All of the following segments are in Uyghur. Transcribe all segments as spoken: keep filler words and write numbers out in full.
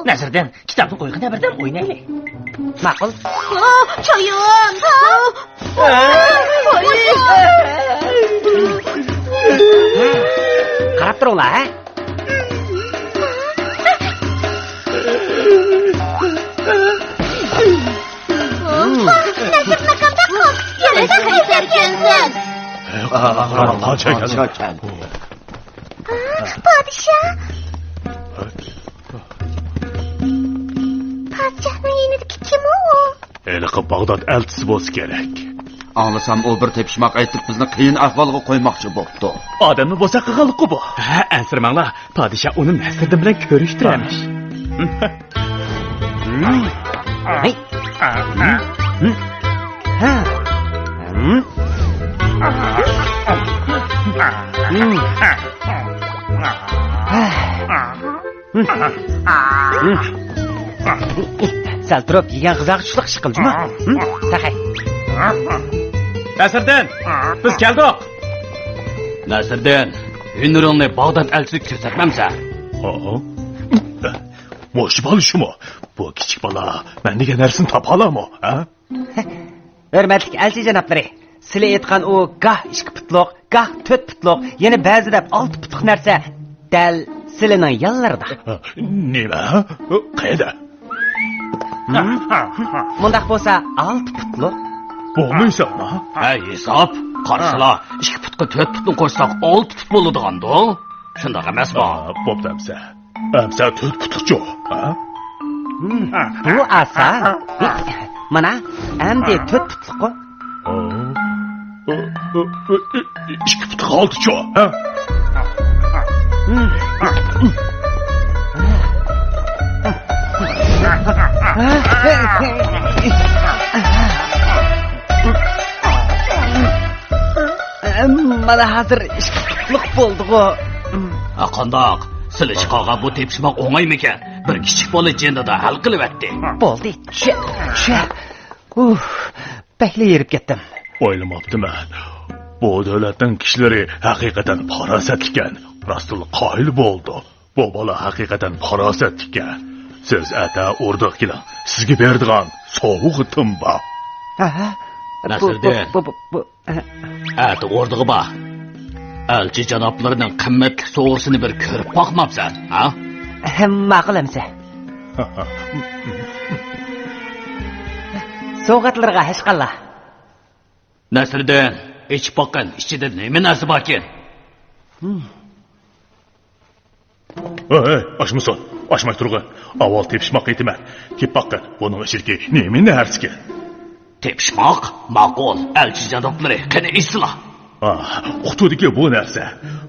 نەسىردىن، كىتابنى قويغىنا بىردەم ئوينايلى. ماقۇل. ئا، چايان. قاراپ تۇرۇڭلار، ھە؟ نەسىردىن قانداق قىلىپ يەنە قايتاركەنسەن؟ پادىشاھ! پادىشاھنىڭ يېنىدىكى كىم ئۇ؟ ھېلىقى باغداد ئەلچىسى بولسا كېرەك. ئاڭلىسام، ئۇ بىر تېپىشماق ئېيتىپ، بىزنى قىيىن ئەھۋالغا قويماقچى بوپتۇ. ئادەمنى بوزەك قىلغانلىقى بۇ. ھە، ئەنسىرىمەڭلار. پادىشاھ ئۇنى نەسىردىن بىلەن كۆرۈشتۈرەرمىش. سەل تۇرۇپ، يېگەن غىزاغا چۈشلۈك ئىش قىل، جۇمۇ. تەخەي. نەسىردىن، بىز كەلدۇق. نەسىردىن، ھۈنىرىڭنى باغداد ئەلچىسىگە كۆرسەتمەمسەن؟ مۇشۇ بالا شۇمۇ؟ بۇ كىچىك بالا مەن دېگەن نەرسىنى تاپالامۇ، ھە؟ ھۆرمەتلىك ئەلچى جانابلىرى، سىلى ئېيتقان ئۇ گاھ ئىككى پۇتلۇق، گاھ تۆت پۇتلۇق، يەنە بەزىدە ئالتە پۇتلۇق نەرسە دەل سىلىنىڭ يانلىرىدا. نېمە؟ قەيەردە؟ مۇنداق بولسا ئالتە پۇتلۇق. بولمايسەنما؟ ھە، ھېساب. قارىسىلا، ئىككى پۇتقا تۆت پۇتنى قوشساق ئالتە پۇت بولىدىغاندۇ؟ شۇنداق ئەمەسمۇ؟ بوپتۇ ئەمسە. ئەمسە تۆت پۇتلۇقچۇ، ھە؟ بۇ ئاسان. مانا، ئەمدى تۆت پۇتلۇققۇ. ئىككى پۇتلۇق ئالتىچۇ، ھە؟ مانا ھازىر ئىككى پۇتلۇق بولدىغۇ. ھە، قانداق؟ سىلى چىقارغان بۇ تېپىشماق ئوڭايمىكەن؟ بىر كىچىك بالا جېنىدا ھەل قىلىۋەتتى. بولدى، چۈشە، چۈشە. ئۇھ، بەكلا ھېرىپ كەتتىم. ئويلىماپتىمەن. بۇ دۆلەتنىڭ كىشىلىرى ھەقىقەتەن پاراسەتلىككەن. راستتىنلا قايىل بولدۇم. بۇ بالا ھەقىقەتەن پاراسەتلىككەن. سىز ئەتە ئوردىغا كېلىڭ. سىزگە بېرىدىغان سوۋغىتىم بار. ھە؟ بۇ، بۇ، نەسىردىن. بۇ، بۇ، بۇ، ھە. ئەتە ئوردىغا بار. ئەلچى جانابلىرىنىڭ قىممەتلىك سوۋغىسىنى بىر كۆرۈپ باقمامسەن، ھە؟ ھە، ماقۇل ئەمسە. سوۋغاتلىرىغا ھەشقاللا. نەسىردىن، ئېچىپ باققىن، ئىچىدە نېمە نەرسە باركىن؟ ھەي، ھەي، ئاچمىسۇن، ئاچماي تۇرغىن. ئاۋۋال تېپىشماق ئېيتىمەن. كىرىپ باققىن، بۇنىڭ ئىچىدىكى نېمە نەرسىكىن؟ تېپىشماق؟ ماقۇل، ئەلچى جانابلىرى، قېنى ئېيتسىلا. ئاھ، قۇتىدىكى بۇ نەرسە.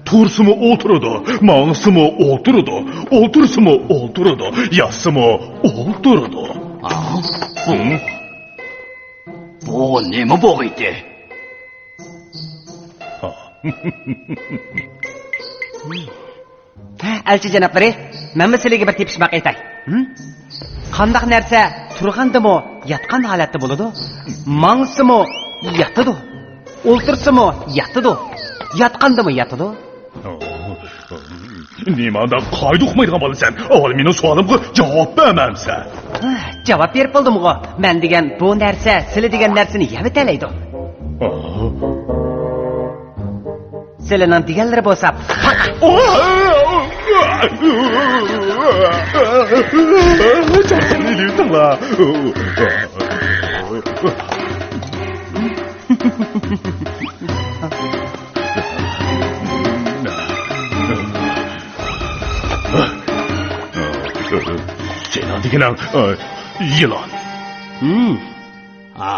تۇرسىمۇ ئولتۇرىدۇ، ماڭسىمۇ ئولتۇرىدۇ، ئولتۇرسىمۇ ئولتۇرىدۇ، ياتسىمۇ ئولتۇرىدۇ. ھە؟ بۇ، بۇ نېمە بوغىيتى؟ ھە، ئەلچى جانابلىرى، مەنمۇ سىلىگە بىر تېپىشماق ئېيتاي. ھىم؟ قانداق نەرسە تۇرغاندىمۇ ياتقان ھالەتتە بولىدۇ؟ ماڭسىمۇ ياتىدۇ. ئولتۇرسىمۇ ياتىدۇ. ياتقاندىمۇ ياتىدۇ. نېمانداق قائىدە ئۇقمايدىغان بالىسەن؟ ئاۋۋال مېنىڭ سوئالىمغا جاۋاب بەرمەمسەن؟ ھە، جاۋاب بېرىپ بولدۇمغۇ. مەن دېگەن بۇ نەرسە سىلى دېگەن نەرسىنى يەۋېتەلەيدۇ. سىلىنىڭ دېگەنلىرى بولسا پاخا. سېنىڭ دېگىنىڭ، ئە، يىلان. ھىم. ھا،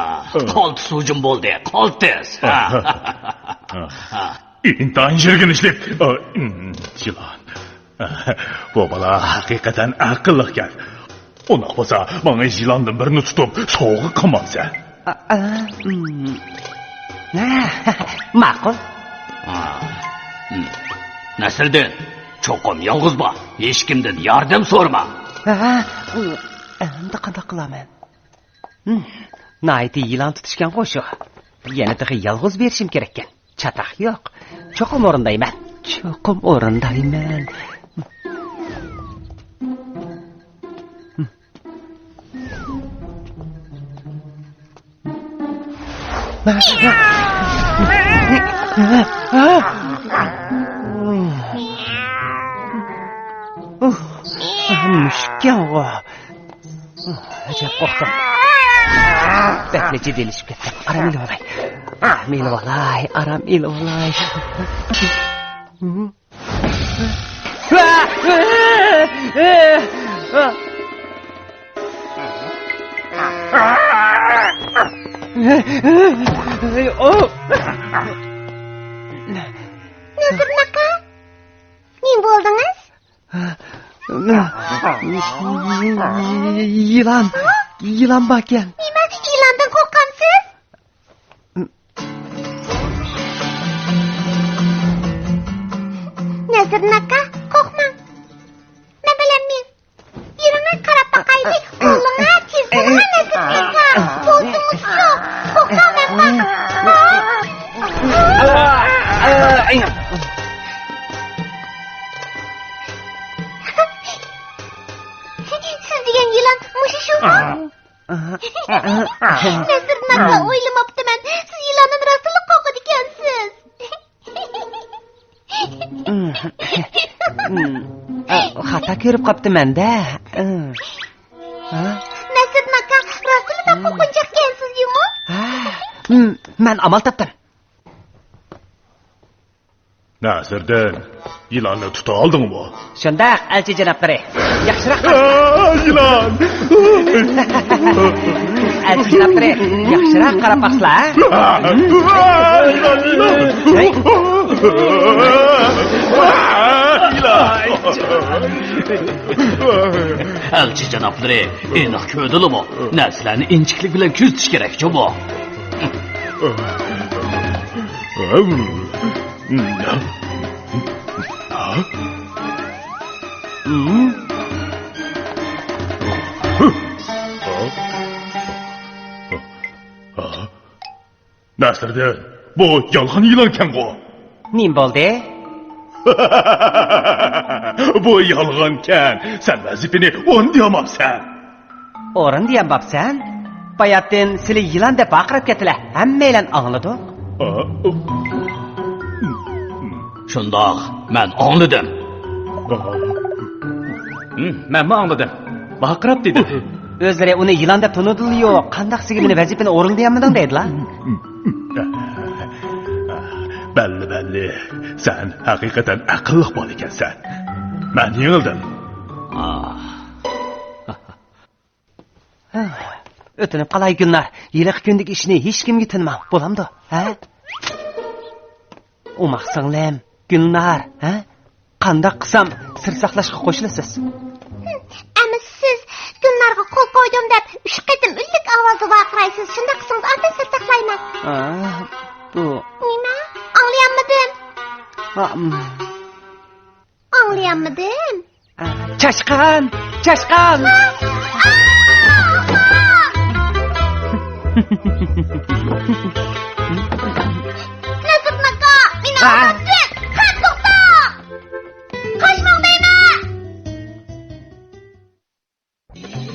قالتىس ھۇجۇم بولدى، قالتىس. ھا. ئىنتايىن يىرگىنچلىك، ئە، يىلان. بۇ بالا ھەقىقەتەن ئەقىللىقكەن. ئۇنداق بولسا، ماڭا يىلاندىن بىرنى تۇتۇپ، سوۋغا قىلمامسەن؟ ئا، ئا، ئىم. ماقۇل. ئا، ئىم. نەسىردىن، چوقۇم يالغۇز بار. ھېچكىمدىن ياردەم سورىما. ھە، ئەمدى قانداق قىلامەن؟ ھىم، ناھايىتى يىلان تۇتۇشكەنغۇ شۇ. يەنە تېخى يالغۇز بېرىشىم كېرەككەن. چاتاق يوق. چوقۇم ئورۇندايمەن. چوقۇم ئورۇندايمەن. مۇشۇككەنغۇ. ئەجەب قورقتۇم. بەكلا جىددىيلىشىپ كەتتىم. ئارام ئېلىۋالاي. ئارام ئېلىۋالاي، ئارام ئېلىۋالاي. نەسىردىن ئاكا، نېمە بولدىڭىز؟ يىلان، يىلان باركەن. نېمە، يىلاندىن قورقامسىز؟ نەسىردىن ئاكا، قورقماڭ. مەن بىلەن مېڭىڭ. يۈرۈڭە، قاراپ باقايلى. بولۇڭە، تېز بولۇڭە، نەسىردىن ئاكا. بولسىڭىز شۇ. قورقماڭ، مەن بار. سىز دېگەن يىلان مۇشۇ شۇمۇ؟ نەسىردىن ئاكا، ئويلىماپتىمەن، سىز يىلاندىن راستلا قورقىدىكەنسىز. خاتا كۆرۈپ قاپتىمەن-دە. نەسىردىن ئاكا، راستلا بەك قورقۇنچاقكەنسىز جۇمۇ. مەن ئامال تاپتىم. نەسىردىن، يىلاننى تۇتالدىڭمۇ؟ شۇنداق، ئەلچى جانابلىرى. ياخشىراق. ئا، يىلان! ئەلچى جانابلىرى، ياخشىراق قاراپ باقسىلا. ئا، ئا، يىلان، يىلان! ھەي. ئا، يىلان! ئەلچى جانابلىرى، ئېنىق كۆردىلىمۇ؟ نەرسىلەرنى ئىنچىكىلىك بىلەن كۆزىتىش كېرەك جۇمۇ. نەسىردىن، بۇ يالغان يىلانكەنغۇ؟ نېمە بولدى؟ بۇ يالغانكەن، سەن ۋەزىپىنى ئورۇندىيالماپسەن. ئورۇندىيالماپسەن؟ باياتتىن سىلى يىلان دەپ ۋارقىراپ كەتتىلە، ھەممەيلەن ئاڭلىدۇق. شۇنداق، مەن ئاڭلىدىم. ھىم، مەنمۇ ئاڭلىدىم. ۋارقىراپ دېدى. ئۆزلىرى ئۇنى يىلان دەپ تونۇدىلا يوق، قانداق سىگىلىنى ۋەزىپىنى ئورۇندىيالمىدىڭ دەيدىلا. بەللى، بەللى، سەن ھەقىقەتەن ئەقىللىق بالا ئىكەنسەن. مەن يېڭىلدىم. ئۆتۈنۈپ قالاي گۈلنار، ھېلىقى كۈندىكى ئىشنى ھېچكىمگە تىنماڭ، بولامدۇ؟ ھە؟ ئوماق سىڭلىم، گۈلنار، ھە؟ قانداق قىلسام سىر ساقلاشقا قوشۇلىسىز؟ ئەمما سىز گۈلنارغا قول قويدۇم دەپ ئۈچ قېتىم ئۈنلۈك ئاۋازدا ۋارقىرايسىز. شۇنداق قىلسىڭىز ئاندىن سىر ساقلايمەن. ئا، بۇ. نېمە؟ ئاڭلىيالمىدىم. ئا، م. ئاڭلىيالمىدىم. ئا، چاشقان! چاشقان!